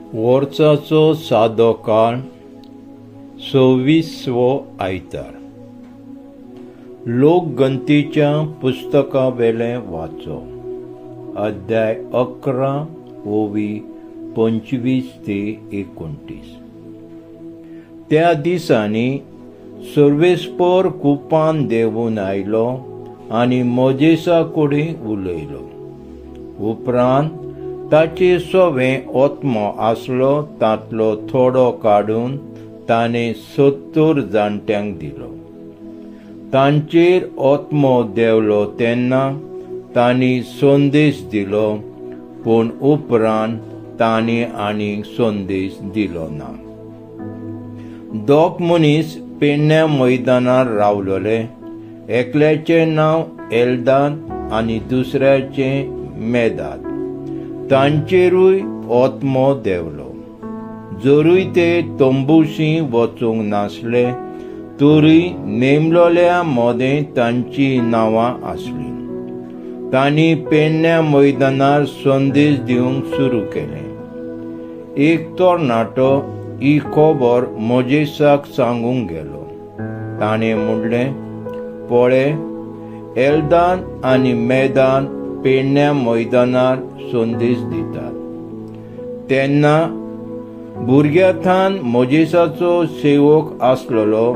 वर्साचो सादो काळ 26वो आयतार. लोकगंतीच्या पुस्तका वेलें वाचो. अध्याय 11 ओवी 25 ते 29. त्या दिसांनी सर्वेस्पर कुपान देंवून आयलो आनी मोजेसा कडेन उलयलो. उपरांत ताचे सवें आत्मो आसलो तांतलो थोडो काडून ताणें 70 जाणट्यांक दिलो. तांचेर आत्मो देंवलो तेन्ना तांणी संदेश दिलो, पूण उपरांत तांणी आनीक संदेश दिलो ना. दोग मनीस पेडण्या मैदानार रावलोले. एकल्याचें नांव एल्दाद आनी दुसऱ्याचें मेदाद. तांचेरूय आत्मो देंवलो. जरूय ते तंबूशी वचूंक नासले तरी नेमलोल्या मदें तांची नांवां आसलीं. तांणी पेडण्या मैदानार संदेश दिवंक सुरू केलें. एक तरणाटो ही खबर मोजेसाक सांगूंक गेलो. ताणें म्हणलें, पळय, एल्दान आनी मेदान पेडण्या मैदानार संदेश दितात. तेन्ना भुरग्यांथान मोजेसाचो सेवक आसलेलो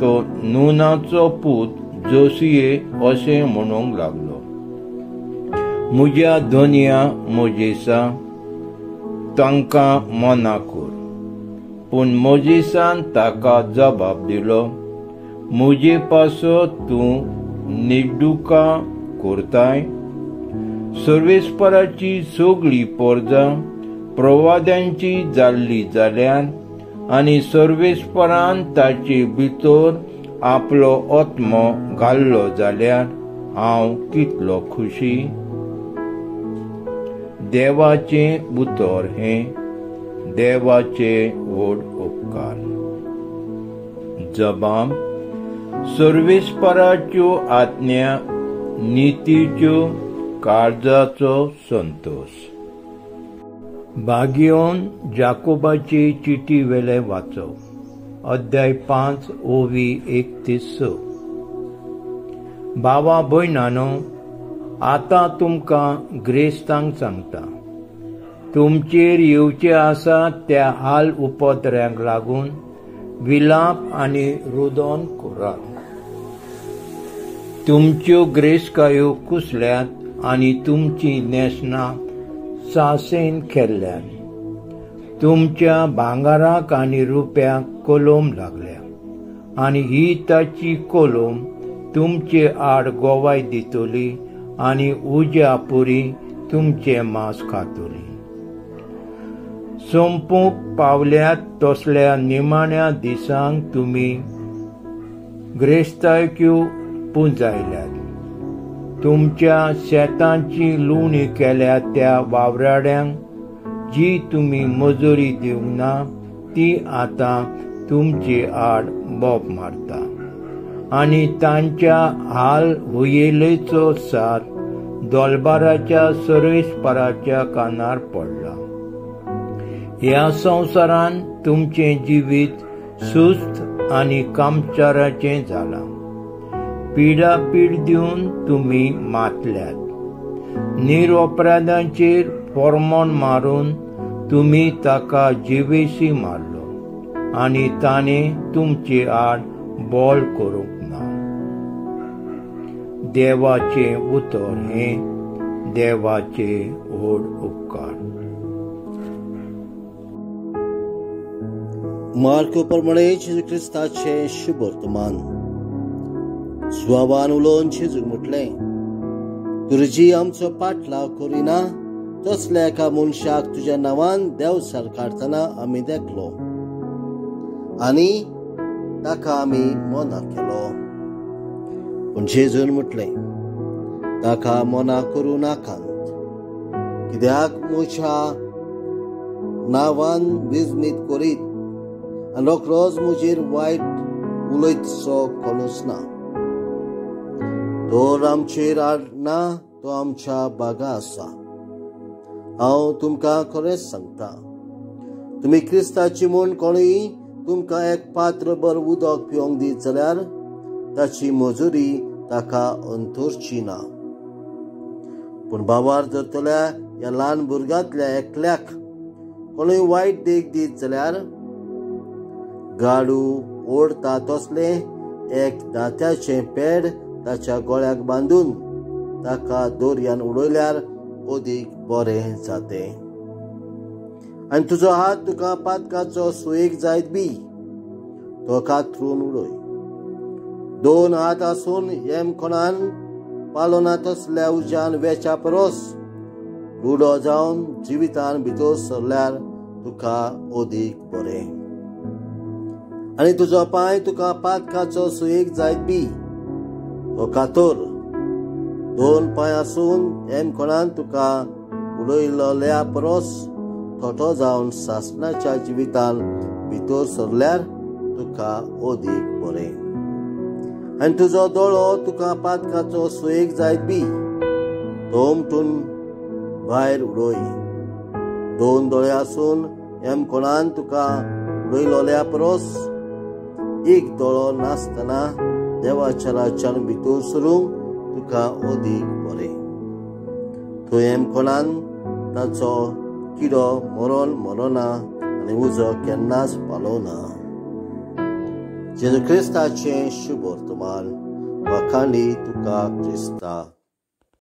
तो नुनाचो पूत जोसिये अशें म्हणूंक लागलो, म्हज्या धनया मोजेसा, तांकां मना कर. पूण मोजेसान ताका जबाब दिलो, म्हजे पासत तूं निड्डुका करताय? सर्वेस्पराची सगळी परजा प्रवाद्यांची जाल्ली जाल्यार आनी सर्वेस्परान ताचे भितर आपलो आत्मो घाल्लो जाल्यार हांव कितलो खुशी. देवाचें उतर हें देवाचे व्हड उपकार. जबाब सर्वेस्पराच्यो आज्ञा नितीच्यो काळजाचो संतोष. भाग्योन जाकोबाचे चिटी वेले वाचो. अध्याय 5 ओवी 1 ते 6. भावा भयणानो, आतां तुमकां ग्रेस्तांक सांगता, तुमचेर येवचे आसा त्या हाल उपद्र्यांक लागून विलाप आनी रुदन करात. तुमच्यो ग्रेस्कायो कुसल्यात आनी तुमची न्हेसणां सासेन खेल्ल्यान. तुमच्या भांगराक आनी रुप्याक कोलोम लागल्या आनी ही ताची कोलोम तुमचे आड गोवाय दितली आनी उज्या पुरी तुमचें मांस खातली. सोंपूंक पावल्यात तसल्या निमाण्या दिसांक तुमी ग्रेस्तायक्यो पुंजायल्यात. तुमच्या शेतांची लुवणी केल्या त्या वावराड्यांक जी तुमी मजुरी दिवंक ना ती आतां तुमचे आड बोब मारता आनी तांच्या हाल हुयेलेचो साथ दोलबाराच्या सर्वेस्पराच्या कानार पडला. ह्या संवसारान तुमचें जिवीत सुस्त आनी कामचाराचें जालां. पिडापीड दिवन तुमी मातल्यात. निरपराधांचेर फॉर्मोन मारून तुमी ताका जिवेशी मारलो आनी ताणें तुमचे आड बोल करूंक ना. देवाचें उतर हें देवाचे व्हड उपकार. मार्को प्रमाणे जेजू क्रिस्ताचें शुभवर्तमान. सुवाबान उलोवन जेजूक म्हटलें, गुरुजी, आमचो पाटलाव करिना तसल्या एका मनशाक तुज्या नांवान देवसार काडटना आमी देखलो आनी ताका आमी मना केलो. पूण जेजून म्हटलें, ताका मना करूं नाकात, कित्याक म्हज्या नांवान विजमीत करीत आनी रोखडोच म्हजेर वायट उलयतसो कोणूच ना. तर आमचेर आड ना तो आमच्या बागा आसा. हांव तुमकां खरेंच सांगता, तुमी क्रिस्ताची म्हूण कोणूय तुमकां एक पात्र भर उदक पिवंक दीत जाल्यार ताची मजुरी ताका अंतरची ना. पूण बाबार धरतल्या ह्या ल्हान भुरग्यांतल्या एकल्याक कोणूय वायट देख दीत जाल्यार गाडू ओडता तसलें एक दात्याचें पेड ताच्या गळ्याक बांदून ताका दोरयान उडयल्यार अदीक बरें जातें. आनी तुजो हात तुका पातकाचो सुयेक जायत बी तो कातरून उडय. दोन हात आसून येमकोणान पालोना तसल्या उज्यान वेच्या परस रुडो जावन जिवितान भितर सरल्यार तुका अदीक बरें. आनी तुजो पांय तुका पातकाचो सुयेक जायत बी तो कातर. दोन पांय आसून येमकोणान तुका उडयल्ल्या परस थोटो जावन सासणाच्या जिवितान भितर सरल्यार तुका अदीक बरें. आनी तुजो दोळो तुका पातकाचो सुयेक जायत बी तो उमटून भायर उडय. दोन दोळे आसून येमकोणान तुका उडयल्ल्या परस एक दोळो नासतना देवाच्या राज्यान भितर सरूंक तुका अदीक बरें. थंय येमकोणान ताचो किडो मरोन मरोना आनी उजो केन्नाच पालोवना. जेजू क्रिस्ताचें शुभ वर्तमान. वाखाणी तुका क्रिस्ता.